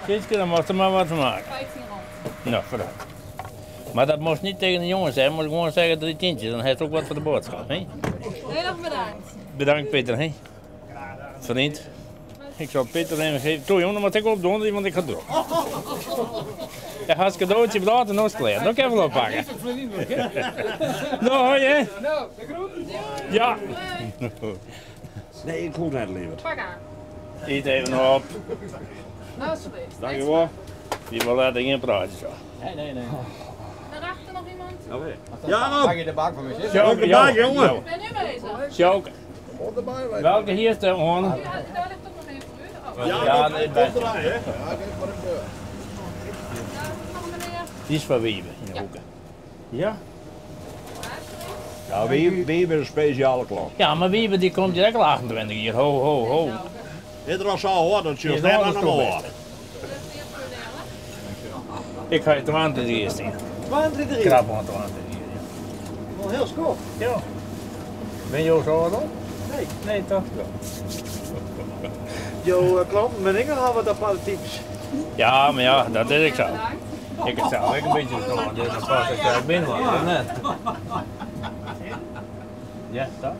Tjitske, dan moatst der mar wat fan meitsje. 15 rond. Nou, vooruit. Maar dat moast niet tegen de jongens zeggen, moest gewoon zeggen drie tientjes. Dan heeft ook wat voor de boodschap, hè? Heel erg bedankt. Bedankt Peter, hè? Vriend. Ik zal Peter even geven. Toe jongen, dan moet ik opdoen, want ik ga door. Hij had het cadeautje brood en oostkleren. Dat kan ik wel oppakken. Nou, hoi hè? Nou, de groet. Ja. Nee, ik goed net, lieverd. Pak aan. Eet even op. Nou, alsjeblieft. Dankjewel. Die wil laten geen praatje zo. Nee, nee, nee. Daarachter nog iemand? Ja, nou. Pak je de bak van me zitten? Sjoke, dag, jongen. Ik ben nu bezig. Sjoke. Welke hier is de on? Ja, daar ligt ook nog één voor u. Oh, Ja, nee, bij. daar is nog een meneer. Die is van Wiebe in de hoeken. Ja? Ja, wie is een speciale klant. Ja, maar Wiebe die komt direct al 28 hier. Ho, ho, ho. Dit was zo hoor, dat je Die is net nog aan de eens hoor. Ik ga je 22 hier staan. 32 Krap aan 22 hier. Ja. Wel heel schoon. Ja. Ben je ook zo oud? Nee. Nee, toch? Ja. Jo klanten ben ik al wat aparte types. Ja, maar ja, dat is ik zo. Bedankt. Ik heb zelf ook een beetje zo, dus dan pas ik daar binnen, was, net. Ja, dat?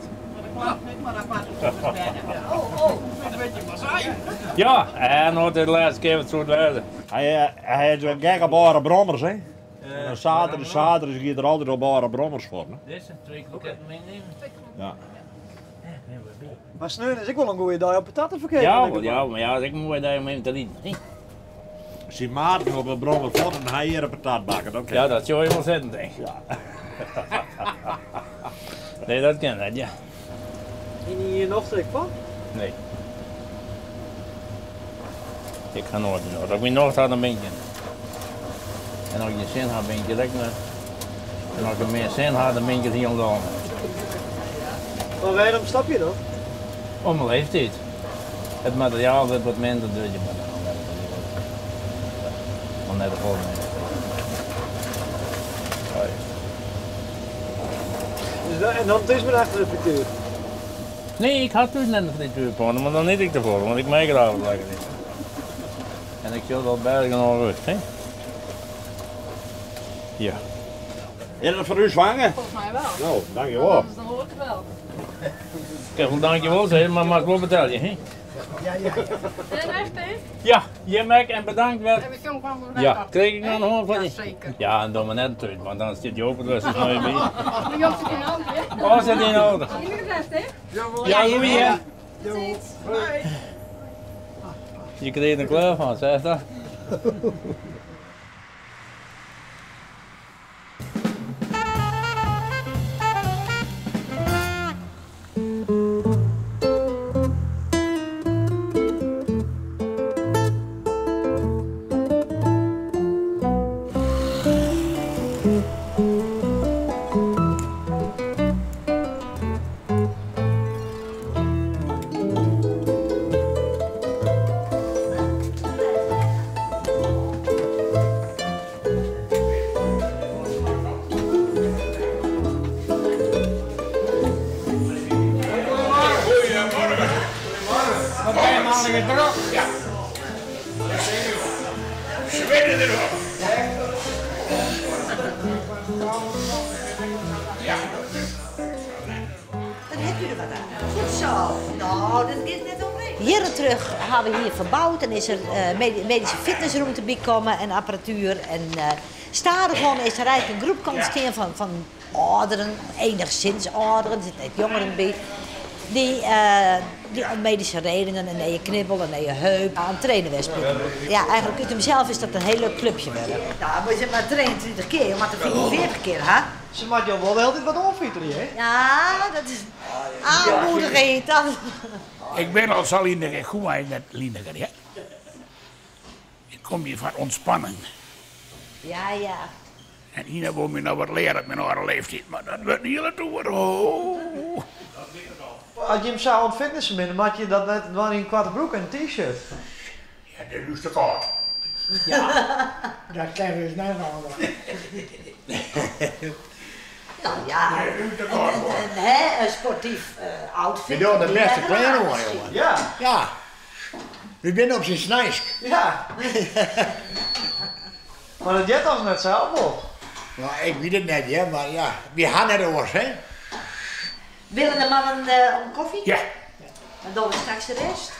Ja, en nog de laatste keer wat zoet wijzen. Hij heeft een gekke bare brommers, hè? En zaterdag, zaterdag gaat er altijd al bare brommers voor. Hè? Deze, twee kroketten meenemen. Ja. Maar sneun is ook wel een goede dag op patat te verkeren. Ja, wel, ja, maar ja, dat is ook een mooie dag om even te rijden. hè. Zijn maat op een brommer voor en hij hier een patat bakken. Dat kan. Ja, dat zou je wel zitten, denk ik. Ja. Nee, dat ken ik, ja. En hier nog trek van? Nee. Ik ga nooit in Noord. Als ik in Noord had, dan ben ik in. En als ik geen zin had, ben ik direct naar. En als ik meer zin had, dan ben ik het hier al. Maar waarom stap je dan? Om mijn leeftijd. Het materiaal wordt wat minder, dus je moet dan wel Maar net de volgende. Dus en dan het is maar achter de frituur. Nee, ik had toen net een frituurpan, maar dan niet ik ervoor, want ik merk het altijd lekker niet. En ik zul dat bergen al rust, hè? Ja. Is dat voor u zwanger? Volgens mij wel. Nou, dankjewel. Anders dan hoor ik het wel. Ik heb wel dankjewel zeggen, maar maar wel betaal je, hè? En echt, hè? Ja, je merk en bedankt wel. En we komen gewoon Ja, kreeg ik nou een hoorn van Ja, je? zeker. Ja, en doe maar net uit, want dan zit je open, dus is nooit meer. Maar Joop zit in de auto, hè? Oh, zit in de auto. Jullie best, hè? Ja, goeie hè? Tot ziens. Je kreeg een kleur van, zeg dat? Dan heb je er wat aan. Goed zo. Nou, dat gaat net omheen. Jaren terug hebben we hier verbouwd en is er medische fitnessruimte bijkomen en apparatuur. En stadion is er eigenlijk een groep ontstaan van ouderen, enigszins ouderen, er zitten net jongeren bij. Die om medische redenen en een knibbel en een heup aan het trainen was. Ja, eigenlijk uit hemzelf is dat een heel leuk clubje worden. Nou, moet je maar 23 keer, maar 44 keer, hè? Ze maakt jou wel altijd wat onfieteren, hè? Ja, dat is aanmoediging. Dat. Ik ben al zo lineger, goed maar net lineger, ja. Ik kom hier van ontspanning. Ja, ja. En hier wil me nou wat leren op mijn oude leeftijd, maar dat wordt niet heel toe. Oh. Als je hem zou aan het fitnessen bent, dan maak je dat net maar in een kwarte broek en een t-shirt. Ja, dat is te koud. Dat krijgen we dus net al. Nou ja, een sportief outfit. Je doet de Die beste hebben we kleren hoor, misschien. jongen. Ja. Ja. We binne op syn snijsk. Ja. Maar dat jet als net zelf wol. Nou, ik weet it net, hear, mar ja, wy ha net oars, hè. Willen de mannen om koffie? Ja. Dan doen we straks de rest.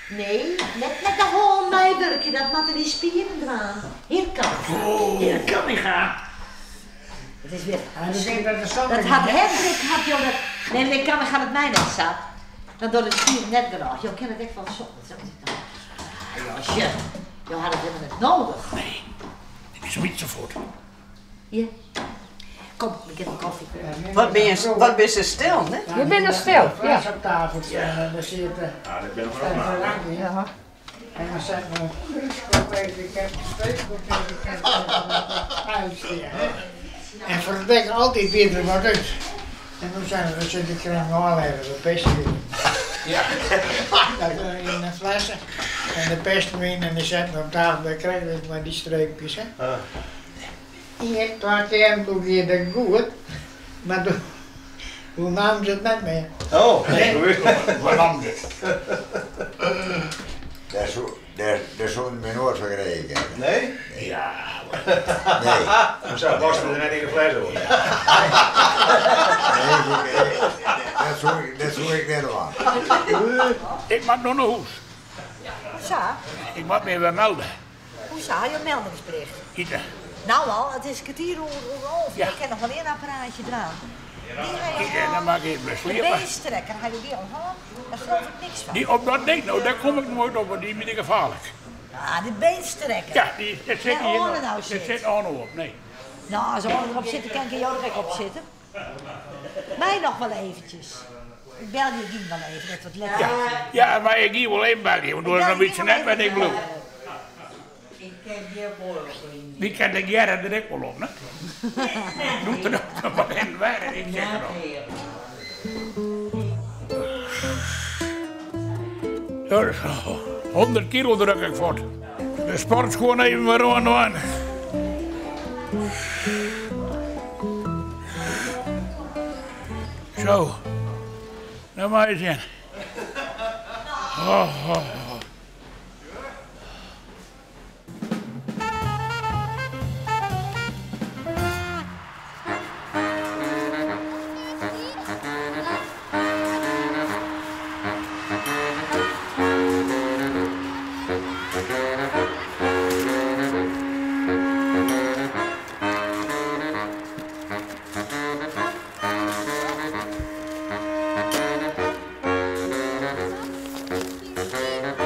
Nee, net met de hân meiwurkje, dat moatte dy spieren dwaan. Hier kan. Oh. Hier kan ik gaan. Het is weer. Dat Dat hat Hendrik, hat jo dat. Nee, meneer Kamminga hat it my net sa. Dan docht de spieren net genôch. Jo kinne it ek fan soms. Ah, Josje, jo ha it helemaal net nedich. Nee, ik is niet zo voort. Ja. Kom, we gean in koffie. Wat bin se stil, hè? Je bent er stil, ja. Fles op tafel staan en dan zit Ja, dat ben ik een verlanging. Ja. En dan zet we een even, ik heb ik heb uitsteken, hè. En verbeek altijd weer er wat uit. En toen zijn we, zit ik er nog even, de pest Ja. Dat in een fles en de pestwijn en die zetten we op tafel, dan krijgen we maar die streepjes, hè. Eén, twee keer, toen ging het goed, maar toen, toen namen ze het net meer. Oh, Nee, waarom dit? Daar zouden we nooit van gekregen. Nee? Ja. Nee. Dan zou Bas er net in de fles hoor. Nee, dat zoek ik net aan. Ik mag nog naar huis. Hoe Ik moet me weer melden. Hoe zou je meldingsplicht? Ite. Nou al, het is kwartier over half. Ja. Ik kan nog wel één apparaatje eraan. Die ga je Ite, dan mag ik even De sliepen. beenstrekker, ga je die al halen? Daar geloof ik niks van. Die op dat ding, nou daar kom ik nooit op, want die is gevaarlijk. Ah, de beenstrekker. Ja, die, dat zit Waar hier Orne nog. nou Dat zit. zit Arno op, nee. Nou, als Orne erop zit, dan kan ik jou er ook op zitten. Mij nog wel eventjes. Ik bel je Gien wel even, dat wat lekker. Ja, ja, maar ik hier wel inbellen, want door bel een je beetje Gien wel net wat ik even. bedoel. Ik ken hier morgen. Die kan de jaren er ook wel op, hè? Doet er ook nog wat in werk, ik zeg het al. Ja, dat is 100 kilo druk ik voort. De sport gewoon even weer aan aan. Zo. Nou maar eens in. Oh, oh, oh. Thank you.